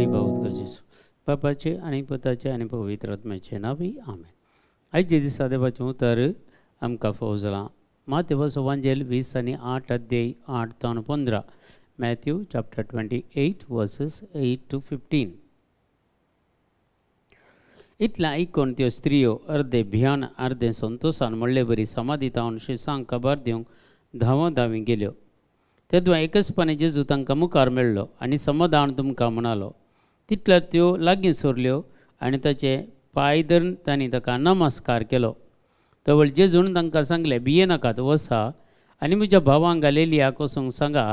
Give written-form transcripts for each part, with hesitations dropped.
वैभव जेजू. बापाचे आनी पुताचे आनी पवित्र आत्म्याचे नांवी आमेन. आयचे दिसा देवाचें उतर आमकां फावो जालां. मातेवाचो वांजेल 20 आनी 8 अध्याय 8 तावन 15, मॅथ्यू चॅप्टर 28 वर्सेस 8 to 15. इतलें आयकून त्यो स्त्रियो अर्दे भियान अर्दे संतोशान म्हणले बरी समाधी तावन शिसांक खबर दिवंक धांवा धांवी गेल्यो. तेदवा एकचपणे जेजू तांकां मुखार मेळ्ळो आनी समाधान तुमकां म्हणालो. तितल्यार त्यो लागीं सरल्यो आनी ताचे पांय धरून तांणी ताका नमस्कार केलो. तवळ जेजून तांकां सांगलें, भियेनाकात, वसा आनी म्हज्या भावांक गालिलियाक वचूंक सांगा,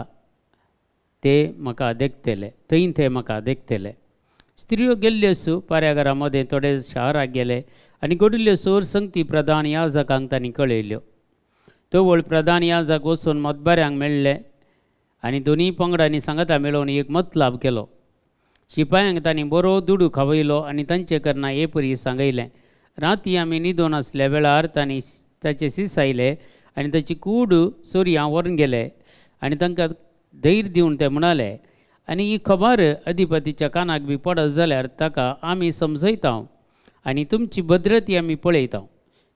ते म्हाका देखतले, थंय ते म्हाका देखतले. स्त्रियो गेल्ल्यो पाऱ्याघरा मदें थोडे शाराक गेले आनी घडिल्ल्यो सोर संगती प्रधान याजकांक तांणी कळयल्यो. तवळ प्रधान याजक वचून मतबाऱ्यांक मेळ्ळे आनी दोनूय पंगडांनी सांगाता मेळोवन एक मतलाब केलो. शिपायांक तांणी बरो दुडू खावयलो आनी तांचे करना हे परी सांगयलें, राती आमी न्हिदोन आसल्या वेळार तांणी ताचे सिसायले आनी ताची कूड चोरयां व्हरून गेले. आनी तांकां धैर्य दिवन ते म्हणाले, आनी ही खबर अधिपतीच्या कानाक बी पडत जाल्यार ताका आमी समजयता आनी तुमची भद्रती आमी पळयता.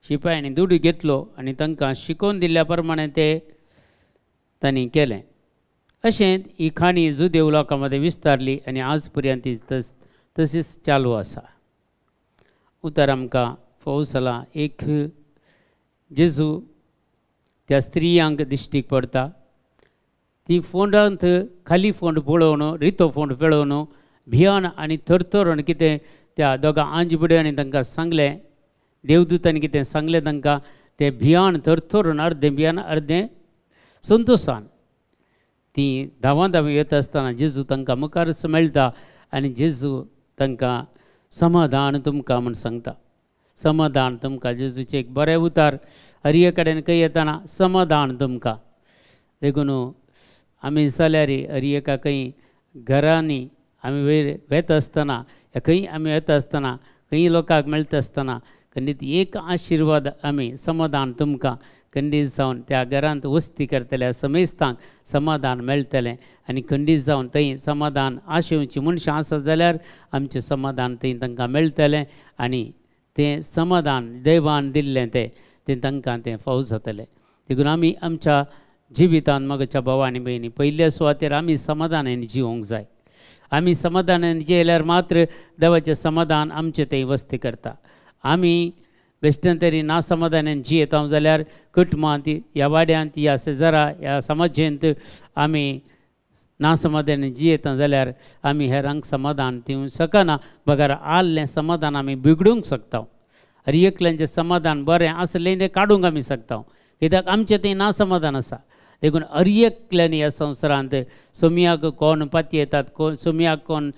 शिपायांनी दुडू घेतलो आनी तांकां शिकोवन दिल्ल्या प्रमाणे ते तांणी केलें. अशें ही खाणी जुदेव लोकां मदें विस्तारली आनी आज पर्यंत ती तशीच चालू आसा. उतर आमकां फावो जालां. एक जेजू त्या स्त्रियांक दिश्टीक पडटा. ती फोंडांत खाली फोंड पळोवन, रितो फोंड पळोवन भियान आनी थरथरून कितें त्या दोगां आंजबुड्यांनी तांकां सांगलें, देवदूतांनी कितें सांगलें तांकां, ते भियान थरथरून अर्दें भियान अर्दें संतोशान ती धांवा धांवी येता आसतना जेजू तांकां मुखारच मेळटा आनी जेजू तांकां समाधान तुमकां म्हूण सांगता. समाधान तुमकां. जेजूचें एक बरें उतार हर कडेन खंय येतना समाधान तुमकां. देखून आमी जाल्यार हर एका खंय घरांनी आमी वयर वेता आसतना, खंय आमी वेता आसतना, खंय लोकांक मेळटा आसतना खंडीत एक आशिर्वाद आमी समाधान तुमकां खंडीत जावन त्या घरांत वस्ती करतल्या समेस्तांक समाधान मेळटलें. आनी खंडीत जावन थंय समाधान आशेवची मनशां आसत जाल्यार आमचें समाधान थंय तांकां मेळटलें आनी तें समाधान देवान दिल्लें तें तें तांकां तें फावो जातलें. देखून आमी आमच्या जिवितांत मगच्या भाव आनी भयणी पयल्या सुवातेर आमी समाधानान जिवंक जाय. आमी समाधानान जियेल्यार मात्र देवाचें समाधान आमचें थंय वस्ती करता. आमी बेश्टेन तरी ना समाधानान जियेता जाल्यार कुटुंबांत, ह्या वाड्यांत, ह्या शेजारा, ह्या समाजेंत आमी ना समाधानान जियेता जाल्यार आमी हेरांक समाधान दिवंक शकना, बगर आल्लें समाधान आमी बिगडूंक शकता. आनी एकल्यांचें समाधान बरें आसलें तें काडूंक आमी शकता, कित्याक आमचें थंय ना समाधान आसा. देखून हर एकल्यांनी ह्या संवसारांत सोमयाक कोण पातयेतात, कोण सोमयाक कोण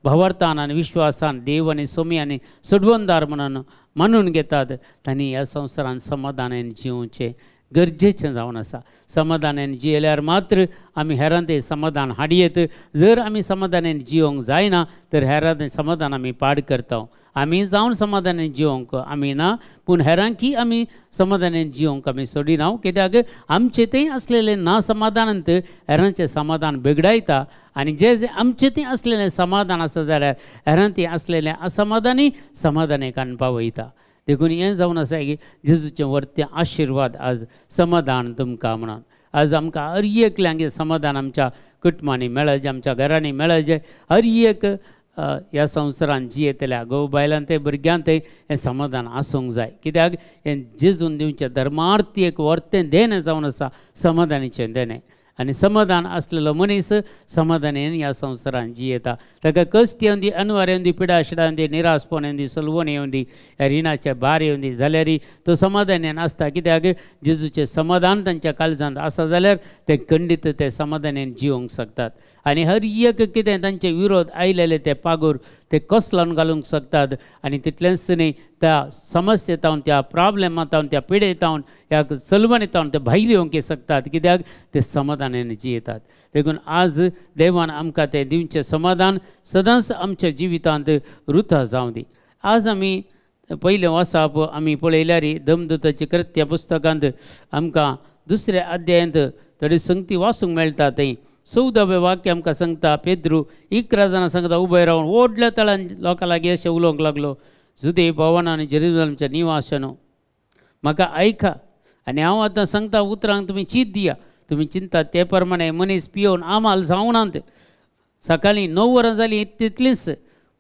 भावार्थान आनी विश्वासान देव आनी सोमी आनी सोडवणदार म्हणून मानून घेतात तांणी ह्या संवसारांत समाधानान जिवचें गरजेचें जावन आसा. समाधानान जियेल्यार मात्र आमी हेरांत समाधान हाडयेत. जर आमी समाधानान जिवंक जायना तर हेरांत समाधान आमी पाड करता. आमी जावन समाधानान जिवंक आमी ना, पूण हेरांकी आमी समाधानान जिवंक आमी सोडिना, कित्याक आमचें थंय आसलेलें ना समाधानांत हेरांचें समाधान बिगडायता आनी जे जे आमचें थंय आसलेलें समाधान आसा जाल्यार हेरांत आसलेलें असमाधानी समाधानेक हाडून पावयता. देखून हें जावन आसा की जेजूचें वर्तें आशिर्वाद आज समाधान तुमकां म्हणून आज आमकां हर एकल्यांक समाधान आमच्या कुटुंबांनी मेळचें, आमच्या घरांनी मेळचें. हर एक ह्या संवसारांत जियेतल्या घोव बायलांत भुरग्यांत हें समाधान आसूंक जाय, कित्याक हें जेजून दिवचें धर्मार्थी एक वर्तें देणें जावन आसा, समाधानीचें देणें. आनी समाधान आसलेलो मनीस समाधानेन ह्या संवसारांत जियेता. ताका कश्ट येवंदी, अनवार येवंदी, पिडा शिडा येवंदी, निराशपण येवंदी, सलवण येवंदी, ह्या रिणाचे भार येवंदी जाल्यार तो समाधानेन आसता, कित्याक जेजूचें समाधान तांच्या काळजांत आसा जाल्यार ते खंडीत ते समाधानेन जिवंक शकतात. आनी हर एक कितें तांचे विरोध आयलेले ते पागूर ते कसलान घालूंक शकतात. आनी तितलेंच न्ही, त्या समस्येतावन, त्या प्रॉब्लेमांतावन, त्या पिडेतावन, ह्या सलवणीतावन ते भायर येवंक शकतात, कित्याक ते समाधानान जियेतात. देखून आज देवान आमकां तें दिवचें समाधान सदांच आमच्या जिवितांत रुता जावं दी. आज आमी पयलें वाचप आमी पळयल्यार दमदूताची कृत्य पुस्तकांत आमकां दुसऱ्या अध्यायांत थोडी संगती वाचूंक मेळटा. थंय 14वें वाक्य आमकां सांगता, पेद्रू 11 जाणां सांगता उबे रावन व्हडल्या तळान लोकां लागीं अशें उलोवंक लागलो, जुदे भवन आनी जेरुजलमच्या निवाशानो म्हाका आयका आनी हांव आतां सांगता उतरांक तुमी चीत दिया. तुमी चिंता ते प्रमाणे मनीस पियोवन आमाल जावनात. सकाळीं 9 वरां जालीं तितलीच,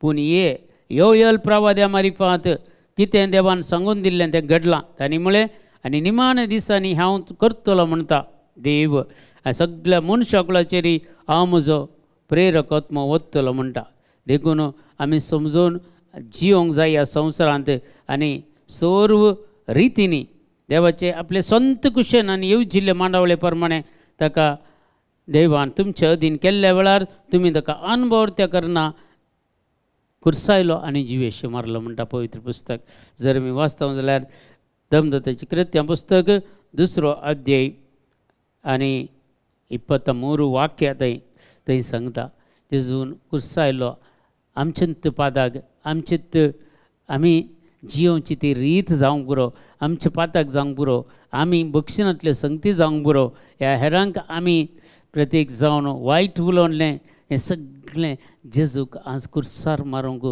पूण ये यो प्रवाद्या मारिफात कितें देवान सांगून दिल्लें तें घडलां. तांणी म्हळें आनी निमाण्या दिसांनी हांव करतलो म्हणटा देव, आनी सगळ्या मनशा कुळाचेर हांव म्हजो प्रेरक आत्मो वतलो म्हणटा. देखून आमी समजून जियोंक जाय ह्या संवसारांत आनी सर्व रितींनी देवाचे आपले संत कुशेन आनी येवजिल्ले मांडावळे प्रमाणे ताका देवान तुमचे अधीन केल्ल्या वेळार तुमी ताका अनभवर्त्या करना कुर्सायलो आनी जिवेश मारलो म्हणटा पवित्र पुस्तक. जर आमी वाचता जाल्यार दमदत्ताची कृत्यां पुस्तक 2 अध्याय आनी 23 वाक्य थंय थंय सांगता, तेजून कुर्सायलो आमचेंत पादाक आमचेत आमी जियोवची ती रीत जावंक पुरो, आमचे पाताक जावंक पुरो, आमी बक्षिणांतले संगती जावंक पुरो, ह्या हेरांक आमी प्रत्येक जावन वायट उलोवलें हें सगळें जेजूक आज कुर्सार मारूंक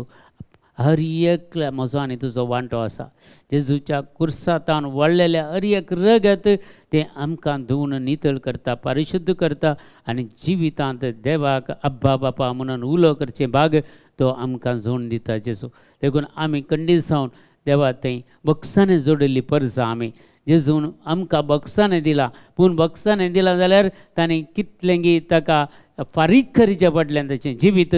हर एकल्या म्हजो आनी तुजो वांटो आसा. जेजूच्या कुर्सातान वळ्ळेल्या हर एक रगत तें आमकां धुवन नितळ करता, परिशुद्ध करता आनी जिवितांत देवाक अब्बा बापा म्हणून उलो करचें भाग तो आमकां जोडून दिता जेजू. देखून आमी कंडीत जावन देवा थंय बक्षांनी जोडिल्ली परजा आमी जेजून आमकां बक्षांनी दिलां. पूण बक्षांनी दिलां जाल्यार तांणी कितलेंगी ताका फारीक करचें पडलें, ताचें जिवीत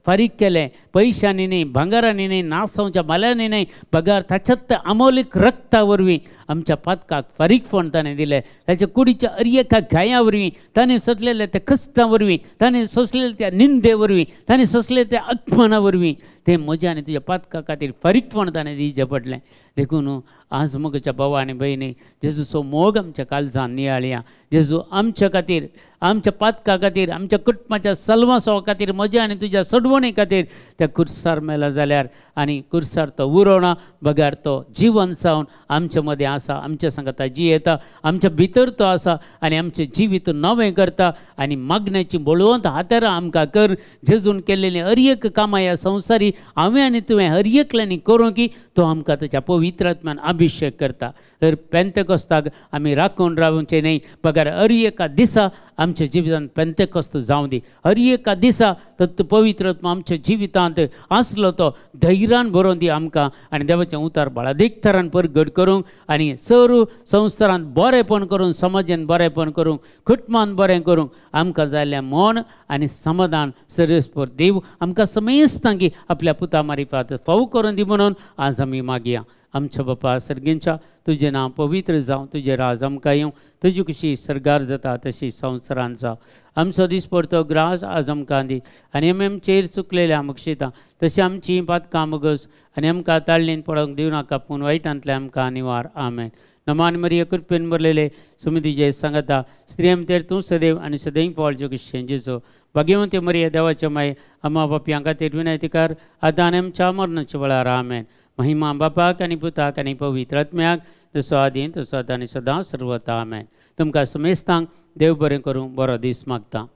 फारीक केलें पयशांनी न्ही, भांगरांनी न्ही, नासांवच्या माल्यांनी न्ही, बगर ताच्यात अमोलीक रक्ता वरवीं आमच्या पातकाक फारीकपण ताणें दिलें. ताच्या कुडीच्या हर एका घाया वरवीं, ताणें सोंसलेल्या त्या कश्टां वरवीं, ताणें सोंसलेल्या त्या निंदे वरवीं, ताणें सोंसलेल्या त्या अपमाना वरवीं तें म्हज्या आनी तुज्या पातका खातीर फारीकपण ताणें दिवचें पडलें. देखून आज म्हज्या भावा आनी भयणी जेजूचो मोग आमच्या काळजान नियाळया. जेजू आमच्या खातीर, आमच्या पातका खातीर, आमच्या कुटुंबाच्या सल्वासवा खातीर, म्हज्या आनी तुज्या सोडवणे खातीर त्या कुर्सार मेला जाल्यार आनी कुर्सार तो उरोना बगर तो जिवन जावन आमचे मदें आसा, आमच्या सांगता जियेता, आमच्या भितर तो आसा आनी आमचें जिवीत नवें करता आनी मागण्याची बळवंत हातेरां आमकां कर. जेजून केल्लेलीं हर एक कामां ह्या संवसारी हांवें आनी तुवें हर एकल्यांनी करूं की तो आमकां ताच्या पवित्र आत्म्यान अभिशेक करता. तर पेंतेकोस्ताक आमी राखून रावचें न्हय, बगर हर एका दिसा आमच्या जिवितांत पेंतेकोस्त जावं दी. हर एका दिसा तत्व पवित्र आत्मा आमच्या जिवितांत आसलो तो धैर्यान बरोवन दी आमकां आनी देवाचें उतार बळादीक तरान परगट करूंक आनी सर्व संवसारांत बरेंपण करूंक, समाजान बरेंपण करूंक, कुटुंबान बरें करूंक आमकां जाल्लें मन आनी समाधान सर्वेस्पर देव आमकां समेस्तांकी आपल्या पुता मारिफात फाव करून दी म्हणून आज आमी मागया. आमच्या बापा सर्गेंच्या तुजें नांव पवित्र जावं, तुजें राज आमकां येवं, तुजी कशी सर्गार जाता तशी संवसारान जावं. आमचो दिसपडतो ग्रास आज आमकां दी आनी आमी आमचेर चुकलेल्या आमकां तशी आमची पातकां मगस आनी आमकां ताळणीन पडोवंक दिवं नाका, पूण वायटांतलें आमकां निवार. आमेन. नमान मरिया कृपेन भरलेले सुमितीचे सांगता, स्त्रियां भितर तूं सदैव आनी सदैव फळ जेजो. भाग्यवंती मरिया देवाच्या माय अम्मा बापयां खातीर विनंती कर आतां आनी आमच्या मरणाच्या वेळार. आमेन. महिमा बापाक आनी पुताक आनी पवित्र आत्म्याक, जसो आदीं तसो आतां आनी सदां सर्वता. आमेन. तुमकां समेस्तांक देव बरें करूं, बरो दीस मागता.